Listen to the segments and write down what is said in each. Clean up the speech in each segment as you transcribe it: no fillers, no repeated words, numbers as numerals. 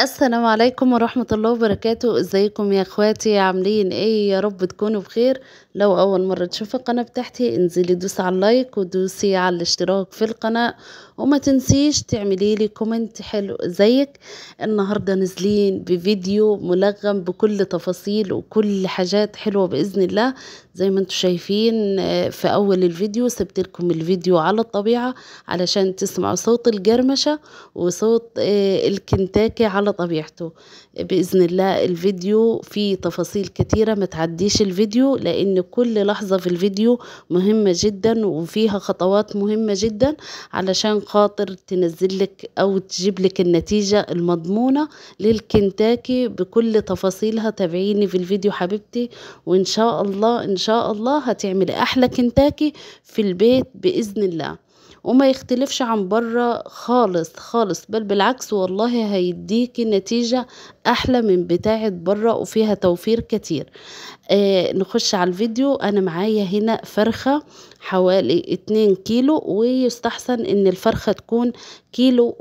السلام عليكم ورحمة الله وبركاته. ازيكم يا اخواتي، عاملين ايه؟ يا رب تكونوا بخير. لو اول مرة تشوفوا القناة بتاعتي انزلي دوسي على ال like ودوسي على الاشتراك في القناة، وما تنسيش تعملي لي comment حلو زيك. النهاردة نازلين بفيديو ملغم بكل تفاصيل وكل حاجات حلوة بإذن الله. زي ما انتم شايفين في اول الفيديو سبت لكم الفيديو على الطبيعة علشان تسمعوا صوت الجرمشة وصوت الكنتاكي على طبيعته بإذن الله. الفيديو فيه تفاصيل كتيرة، ما تعديش الفيديو لأن كل لحظة في الفيديو مهمة جدا وفيها خطوات مهمة جدا علشان خاطر تنزل لك أو تجيب لك النتيجة المضمونة للكنتاكي بكل تفاصيلها. تابعيني في الفيديو حبيبتي، وإن شاء الله إن شاء الله هتعملي أحلى كنتاكي في البيت بإذن الله، وما يختلفش عن بره خالص خالص، بل بالعكس والله هيديكي نتيجة احلى من بتاعة بره وفيها توفير كتير. نخش على الفيديو. انا معايا هنا فرخة حوالي 2 كيلو، ويستحسن ان الفرخة تكون 1.5 كيلو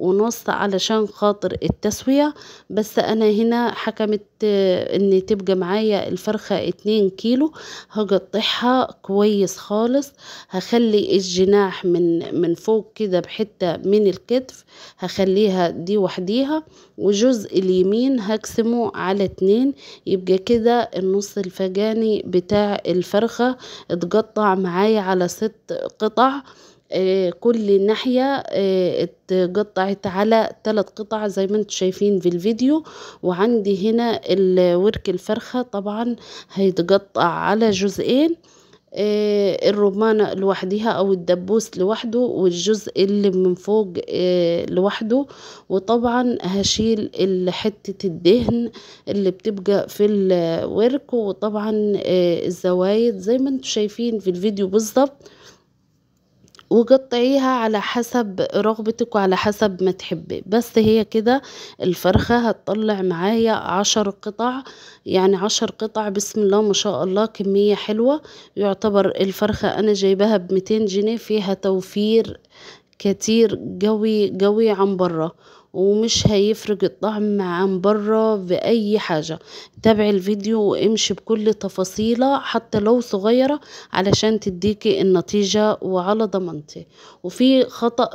علشان خاطر التسوية، بس انا هنا حكمت ان تبقى معايا الفرخة 2 كيلو. هقطعها كويس خالص، هخلي الجناح من فوق كده بحتة من الكتف، هخليها دي وحديها، وجزء اليمين هقسمه على 2، يبقى كده النص الفجاني بتاع الفرخة اتقطع معايا على 6 قطع. كل ناحية اتقطعت على 3 قطع زي ما انتم شايفين في الفيديو. وعندي هنا الورك الفرخة طبعا هيتقطع على جزئين، الرمانة لوحدها او الدبوس لوحده، والجزء اللي من فوق لوحده. وطبعا هشيل حتة الدهن اللي بتبقى في الورك، وطبعا الزوايد زي ما انتم شايفين في الفيديو بالظبط، وقطعيها على حسب رغبتك وعلى حسب ما تحبي. بس هي كده الفرخة هتطلع معايا 10 قطع، يعني 10 قطع بسم الله ما شاء الله، كمية حلوة. يعتبر الفرخة انا جايباها ب200 جنيه، فيها توفير كتير قوي قوي عن برا، ومش هيفرق الطعم عن برا بأي حاجة. تابعي الفيديو وامشي بكل تفاصيله حتى لو صغيرة علشان تديكي النتيجة وعلى ضمانتي. وفي خطأ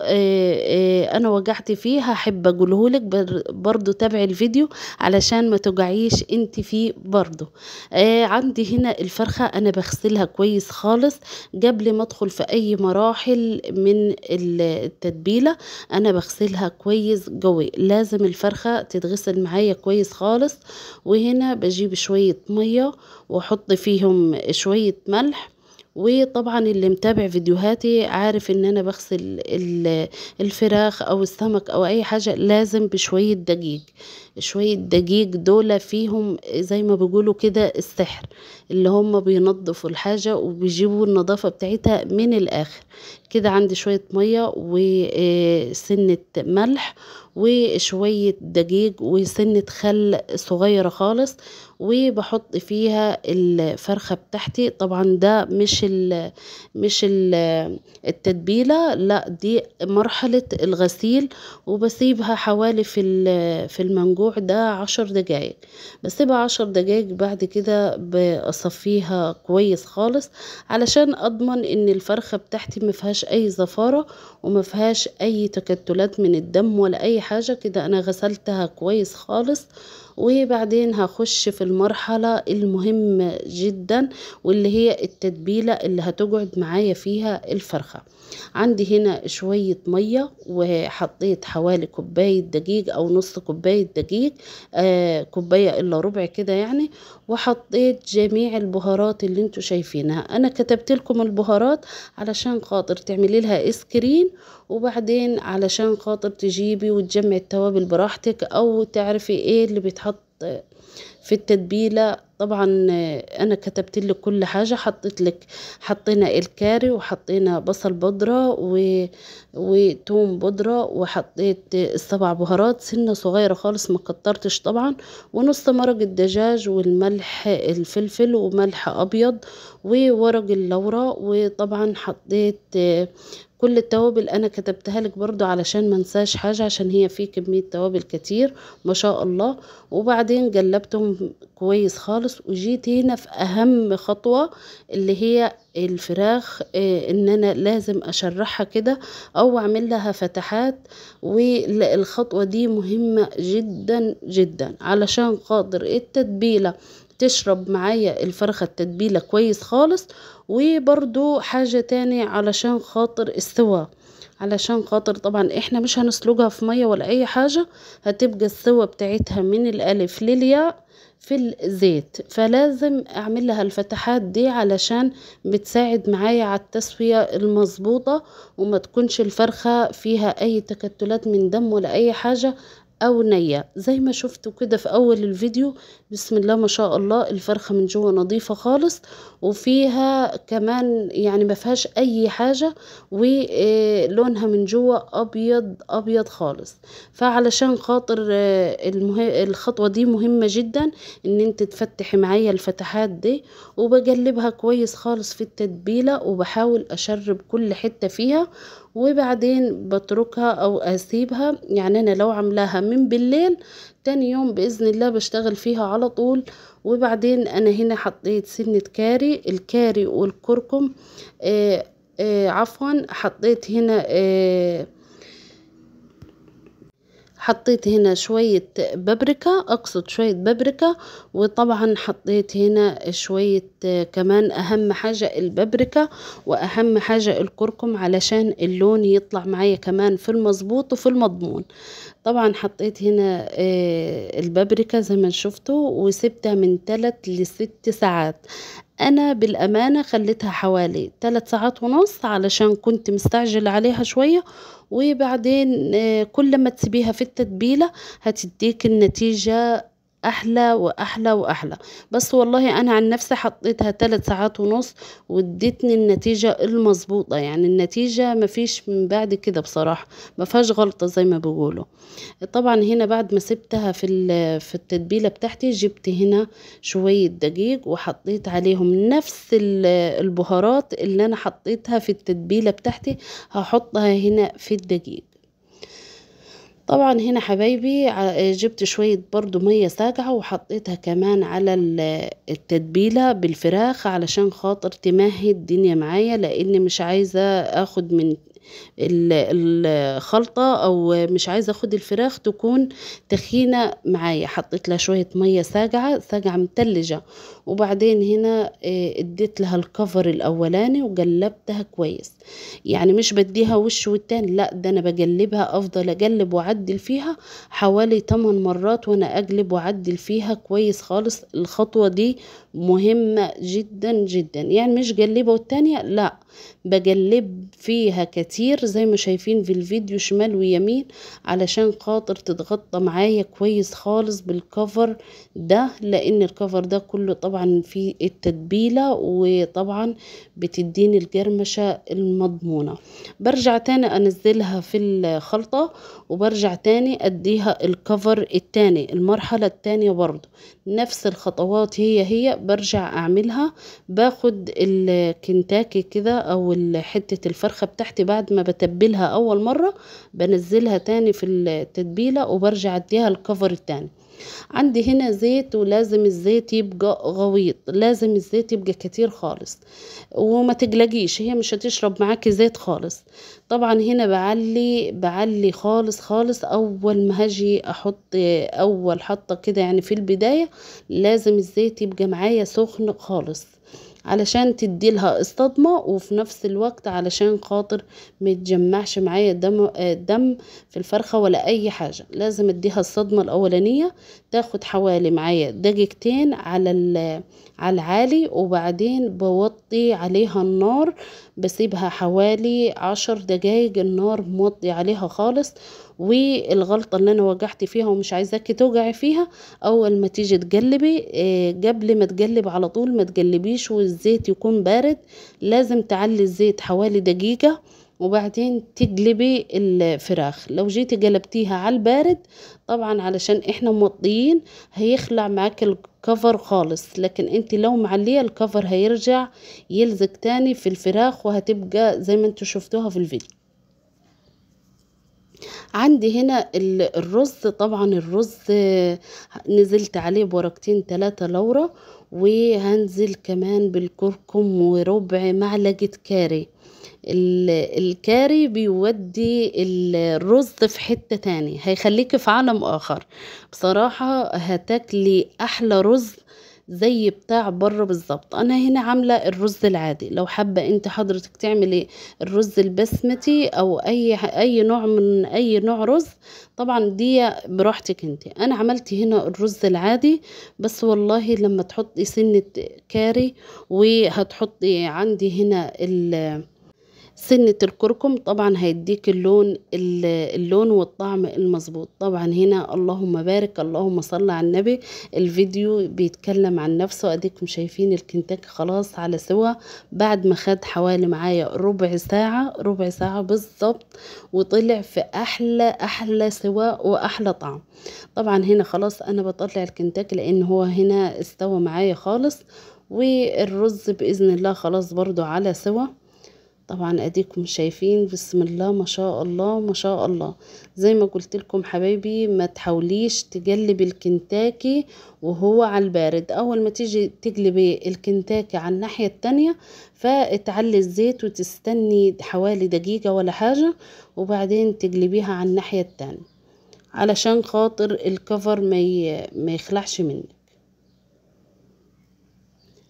انا وقعت فيه هحب اقولهولك برضو، تابعي الفيديو علشان ما تقعيش انت فيه برضو. عندي هنا الفرخة انا بغسلها كويس خالص قبل ما ادخل في اي مراحل من التتبيلة، انا بغسلها كويس قوي، لازم الفرخة تتغسل معايا كويس خالص. وهنا بجيب شوية مية واحط فيهم شوية ملح، وطبعا اللي متابع فيديوهاتي عارف ان انا بغسل الفراخ او السمك او اي حاجة لازم بشوية دقيق. شوية دقيق دول فيهم زي ما بيقولوا كده السحر، اللي هم بينظفوا الحاجة وبيجيبوا النظافة بتاعتها من الاخر. كده عندي شوية مية وسنة ملح وشوية دقيق وسنة خل صغيرة خالص، وبحط فيها الفرخة بتاعتي. طبعا ده مش التتبيلة، لا دي مرحلة الغسيل، وبسيبها حوالي في المنقوع ده 10 دقايق، بسيبها 10 دقايق. بعد كده بصفيها كويس خالص علشان اضمن ان الفرخة بتاعتي ما فيهاش اي زفارة وما فيهاش اي تكتلات من الدم ولا اي حاجة. كده انا غسلتها كويس خالص. وبعدين هخش في المرحلة المهمة جدا واللي هي التتبيلة اللي هتقعد معايا فيها الفرخة. عندي هنا شوية مية وحطيت حوالي كوباية دقيق او نص كوباية دقيق، كوباية الا ربع كده يعني، وحطيت جميع البهارات اللي انتوا شايفينها. انا كتبت لكم البهارات علشان خاطر تعملي لها screen، وبعدين علشان خاطر تجيبي وتجمعي التوابل براحتك او تعرفي ايه اللي بيتحط في التتبيلة. طبعا انا كتبت لك كل حاجة، حطينا الكاري وحطينا بصل بودرة وتوم بودرة، وحطيت ال7 بهارات سنة صغيرة خالص ما كترتش طبعا، ونص مرق الدجاج والملح الفلفل وملح ابيض وورق اللورة، وطبعا حطيت كل التوابل انا كتبتها لك برضو علشان ما انساش حاجة، عشان هي في كمية توابل كتير ما شاء الله. وبعدين قلبتهم كويس خالص، وجيت هنا في اهم خطوة اللي هي الفراخ، ان انا لازم اشرحها كده او اعمل لها فتحات. والخطوة دي مهمة جدا جدا علشان خاطر التتبيلة تشرب معايا الفرخة التتبيلة كويس خالص. وبرضو حاجة تاني علشان خاطر السوا، علشان خاطر طبعا احنا مش هنسلقها في مية ولا اي حاجة، هتبقى السوا بتاعتها من الالف للياء في الزيت، فلازم اعمل لها الفتحات دي علشان بتساعد معايا على التسوية المظبوطة، وما تكونش الفرخة فيها اي تكتلات من دم ولا اي حاجة او نية. زي ما شفتوا كده في اول الفيديو بسم الله ما شاء الله الفرخة من جوه نظيفة خالص، وفيها كمان يعني ما فيهاش اي حاجة، ولونها من جوه ابيض ابيض خالص. فعلشان خاطر الخطوة دي مهمة جدا ان انت تفتحي معايا الفتحات دي. وبقلبها كويس خالص في التتبيلة، وبحاول اشرب كل حتة فيها، وبعدين بتركها او اسيبها. يعني انا لو عاملاها من بالليل تاني يوم باذن الله بشتغل فيها على طول. وبعدين انا هنا حطيت سنة كاري، الكاري والكركم، عفوا حطيت هنا حطيت هنا شوية بابريكا، اقصد شوية بابريكا. وطبعا حطيت هنا شوية كمان، اهم حاجة البابريكا واهم حاجة الكركم علشان اللون يطلع معايا كمان في المظبوط وفي المضمون. طبعا حطيت هنا البابريكا زي ما شفتوا، وسبتها من 3 ل6 ساعات. انا بالامانة خليتها حوالي 3 ساعات ونص علشان كنت مستعجل عليها شوية. وبعدين كل ما تسيبيها في التتبيلة هتديك النتيجة احلى واحلى واحلى. بس والله انا عن نفسي حطيتها 3 ساعات ونص وادتني النتيجة المظبوطة، يعني النتيجة مفيش من بعد كده بصراحة، مفيهاش غلطة زي ما بيقولوا. طبعا هنا بعد ما سبتها في التتبيلة بتاعتي، جبت هنا شوية دقيق وحطيت عليهم نفس البهارات اللي انا حطيتها في التتبيلة بتاعتي، هحطها هنا في الدقيق. طبعا هنا حبايبي جبت شوية برضو مية ساقعة وحطيتها كمان على التتبيلة بالفراخ علشان خاطر تمهد الدنيا معايا، لان مش عايزة اخد من الخلطة او مش عايزة اخد الفراخ تكون تخينة معايا. حطيت لها شوية مية ساقعة ساقعة متلجة، وبعدين هنا اديت لها الكفر الاولاني وقلبتها كويس، يعني مش بديها وش والتاني، لا ده انا بقلبها، افضل اقلب واعدل فيها حوالي 8 مرات وانا اقلب واعدل فيها كويس خالص. الخطوة دي مهمة جدا جدا، يعني مش قلبها والتانية، لا بقلب فيها كتير زي ما شايفين في الفيديو شمال ويمين علشان خاطر تتغطى معايا كويس خالص بالكفر ده، لان الكفر ده كله طبعا في التتبيلة وطبعا بتديني القرمشة المضمونة. برجع تاني انزلها في الخلطة، وبرجع تاني اديها الكفر التاني، المرحلة التانية برضو نفس الخطوات هي هي برجع اعملها. باخد الكنتاكي كده او حتة الفرخة بتاعتي بعد ما بتبلها اول مرة بنزلها تاني في التتبيلة، وبرجع اديها الكفر التاني. عندي هنا زيت، ولازم الزيت يبقى غويط، لازم الزيت يبقى كتير خالص، وما تقلقيش هي مش هتشرب معاكي زيت خالص. طبعا هنا بعلي خالص خالص. اول ما هاجي احط اول حطة كده يعني في البداية لازم الزيت يبقى معايا سخن خالص علشان تدي لها الصدمة، وفي نفس الوقت علشان خاطر ما يتجمعش معايا دم في الفرخة ولا اي حاجة. لازم اديها الصدمة الاولانية، تاخد حوالي معايا دقيقتين على العالي، وبعدين بوطي عليها النار، بسيبها حوالي 10 دقايق النار موطي عليها خالص. والغلطة اللي انا وقعت فيها ومش عايزاكي توقعي فيها، اول ما تيجي تقلبي قبل ما تقلب على طول ما تقلبيش والزيت يكون بارد، لازم تعلي الزيت حوالي دقيقة وبعدين تقلبي الفراخ. لو جيتي قلبتيها على البارد طبعا علشان احنا موطيين هيخلع معاك الكفر خالص، لكن انت لو معليه الكفر هيرجع يلزق تاني في الفراخ وهتبقى زي ما انتوا شفتوها في الفيديو. عندي هنا الرز، طبعا الرز نزلت عليه بورقتين 3 لورا، وهنزل كمان بالكركم وربع معلقة كاري. الكاري بيودي الرز في حتة تاني، هيخليك في عالم آخر بصراحة، هتاكلي أحلى رز زي بتاع بره بالظبط. انا هنا عامله الرز العادي، لو حابة انت حضرتك تعملي الرز البسمتي او اي نوع من اي نوع رز طبعا دي براحتك انت. انا عملت هنا الرز العادي، بس والله لما تحطي سنة كاري، وهتحطي عندي هنا سنة الكركم، طبعا هيديك اللون والطعم المظبوط. طبعا هنا اللهم بارك اللهم صل على النبي، الفيديو بيتكلم عن نفسه. اديكم شايفين الكنتاكي خلاص على سوا بعد ما خد حوالي معايا ربع ساعة، ربع ساعة بالظبط، وطلع في احلى احلى سوا واحلى طعم. طبعا هنا خلاص انا بطلع الكنتاكي لان هو هنا استوى معايا خالص، والرز باذن الله خلاص برضو على سوا. طبعا اديكم شايفين بسم الله ما شاء الله ما شاء الله. زي ما قلت لكم حبايبي، ما تحاوليش تقلبي الكنتاكي وهو على البارد. اول ما تيجي تقلبي الكنتاكي على الناحية التانية فتعلي الزيت وتستني حوالي دقيقة ولا حاجة، وبعدين تقلبيها على الناحية التانية علشان خاطر الكفر ما يخلعش منك.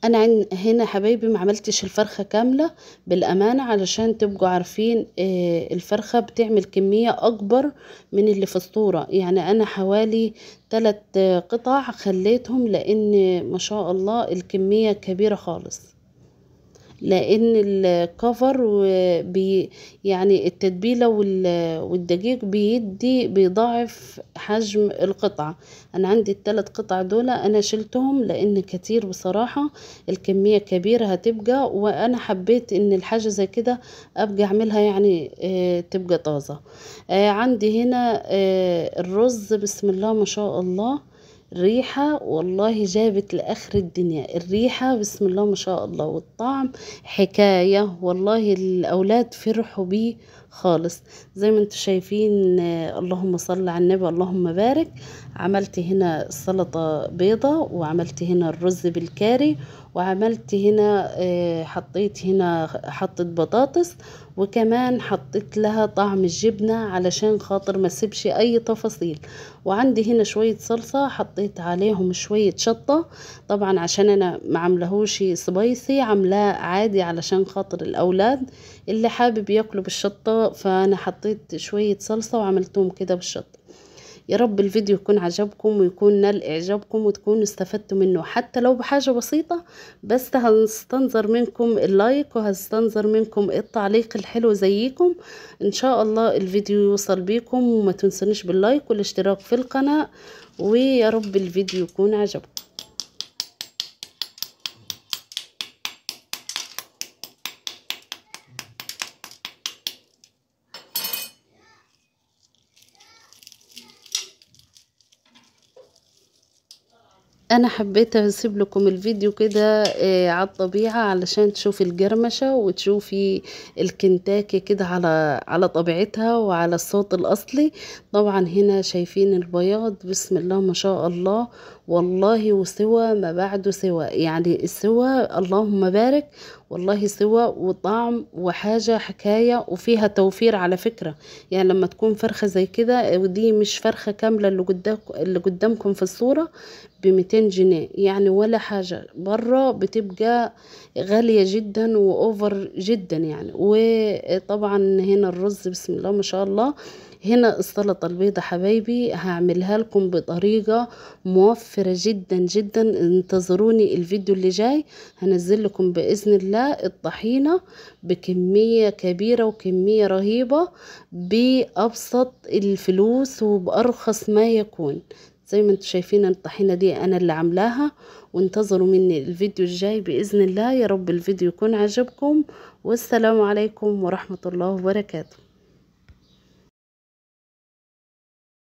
انا هنا حبايبي ما عملتش الفرخة كاملة بالامانة علشان تبقوا عارفين الفرخة بتعمل كمية اكبر من اللي في الصورة. يعني انا حوالي 3 قطع خليتهم، لان ما شاء الله الكمية كبيرة خالص، لان الكفر يعني التتبيلة والدقيق بيضاعف حجم القطعة. انا عندي ال3 قطع دول انا شلتهم لان كتير بصراحة، الكمية كبيرة هتبقى، وانا حبيت ان الحاجة زي كده ابقى اعملها يعني تبقى طازة. عندي هنا الرز بسم الله ما شاء الله، ريحة والله جابت لآخر الدنيا الريحة بسم الله ما شاء الله، والطعم حكاية والله، الأولاد فرحوا بيه خالص. زي ما انتم شايفين اللهم صل على النبي اللهم بارك. عملت هنا السلطة بيضة، وعملت هنا الرز بالكاري، وعملت هنا حطيت هنا حطت بطاطس، وكمان حطيت لها طعم الجبنة علشان خاطر ما سيبش اي تفاصيل. وعندي هنا شوية صلصة حطيت عليهم شوية شطة، طبعا عشان انا ما عملهوش spicy، عاملاه عادي علشان خاطر الاولاد اللي حابب ياكلوا بالشطة، فانا حطيت شوية صلصة وعملتهم كده بالشطة. يا رب الفيديو يكون عجبكم ويكون نال اعجابكم وتكونوا استفدتوا منه حتى لو بحاجة بسيطة، بس هستنظر منكم ال like وهستنظر منكم التعليق الحلو زيكم. ان شاء الله الفيديو يوصل بيكم، وما تنسونيش بال like والاشتراك في القناة، ويا رب الفيديو يكون عجبكم. انا حبيت اسيب لكم الفيديو كده على الطبيعة علشان تشوفي القرمشة وتشوفي الكنتاكي كده على طبيعتها وعلى الصوت الاصلي. طبعا هنا شايفين البياض بسم الله ما شاء الله، والله وسوى ما بعده سوى، يعني السوى اللهم بارك والله سوى وطعم وحاجة حكاية، وفيها توفير على فكرة. يعني لما تكون فرخة زي كده، ودي مش فرخة كاملة اللي قدامكم في الصورة ب200 جنيه يعني ولا حاجة، برا بتبقى غالية جدا وأوفر جدا يعني. وطبعا هنا الرز بسم الله ما شاء الله. هنا السلطة البيضة حبايبي هعملها لكم بطريقة موفرة جدا جدا، انتظروني الفيديو اللي جاي هنزل لكم بإذن الله الطحينة بكمية كبيرة وكمية رهيبة بأبسط الفلوس وبأرخص ما يكون. زي ما انتم شايفين الطحينة دي انا اللي عاملاها، وانتظروا مني الفيديو الجاي بإذن الله. يا رب الفيديو يكون عجبكم، والسلام عليكم ورحمة الله وبركاته.